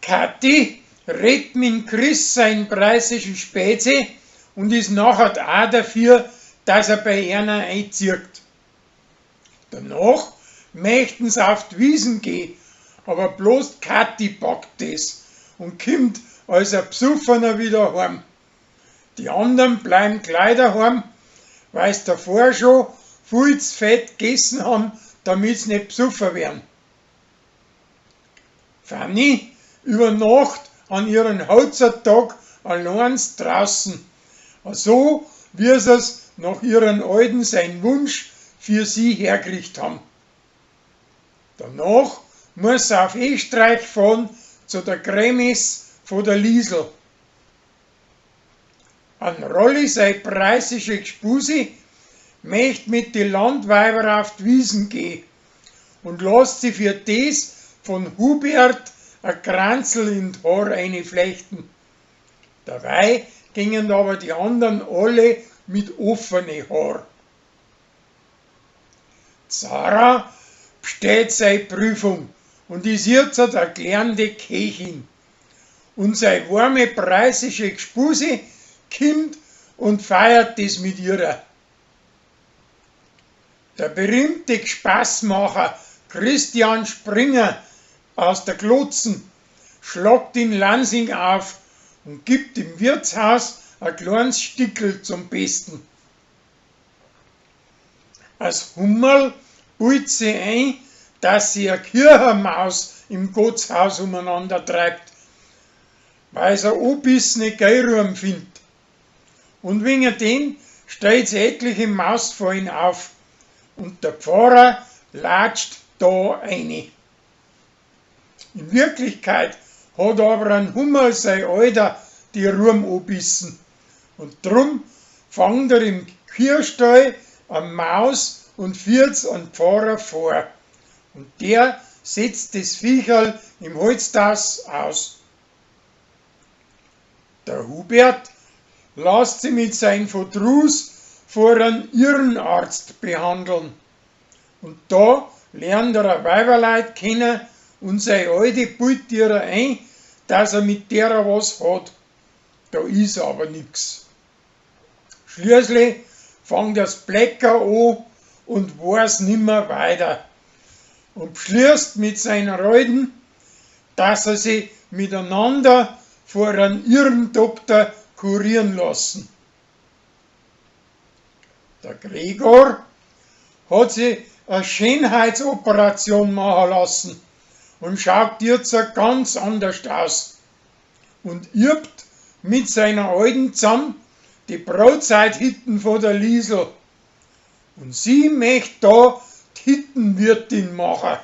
Kathi redt mit'm Chris sein preußischen Spätzi und is nachher auch dafür, dass er bei einer einzieht. Danach möchten sie auf die Wiesen gehen, aber bloß Kathi packt das und kommt als ein Besoffener wieder heim. Die anderen bleiben gleich daheim, weil sie davor schon viel zu fett gegessen haben, damit sie nicht besoffen werden. Fanny übernacht an ihren Hochzeittag allein draußen, so wie sie es nach ihren Alten sein Wunsch für sie hergerichtet haben. Danach muss sie auf Österreich fahren zu der Kremis von der Liesl. An Rolli sei preußische Gspusi möcht mit die Landweiber auf die Wiesen gehen und lässt sie für das von Hubert a Kranzl in d'Haar einflechten. Dabei gingen aber die anderen alle mit offene Haar. Sarah besteht seine Prüfung und ist jetzt eine gelernte Köchin. Und seine warme preußische Gspusi kommt und feiert das mit ihrer. Der berühmte Spaßmacher Christian Springer aus der Glotzen schlagt in Lansing auf und gibt im Wirtshaus ein kleines Stickel zum Besten. Als Hummerl pult sie ein, dass sie eine Kirchermaus im Gotteshaus umeinander treibt, weil sie eine anbissene Geirurm findet. Und wegen dem stellt sie etliche Mausfallen auf und der Pfarrer latscht da eine. In Wirklichkeit hat aber ein Hummerl sein Alter die Ruhm anbissen und drum fangt er im Kirchstall eine Maus und führt's an Pfarrer vor. Und der setzt das Viecherl im Holztass aus. Der Hubert lässt sich mit seinem Verdruss vor einem Irrenarzt behandeln. Und da lernt er ein Weiberleut kennen und seine Alte pult ihr ein, dass er mit derer was hat. Da ist aber nix. Schließlich fängt das Blecker an und weiß nimmer weiter und beschließt mit seinen Alten, dass er sie miteinander vor einem Irrendoktor kurieren lassen. Der Gregor hat sich eine Schönheitsoperation machen lassen und schaut jetzt ganz anders aus und übt mit seiner Alten zusammen die Brotzeithitten von der Liesl. Und sie möchte da die Hittenwirtin machen.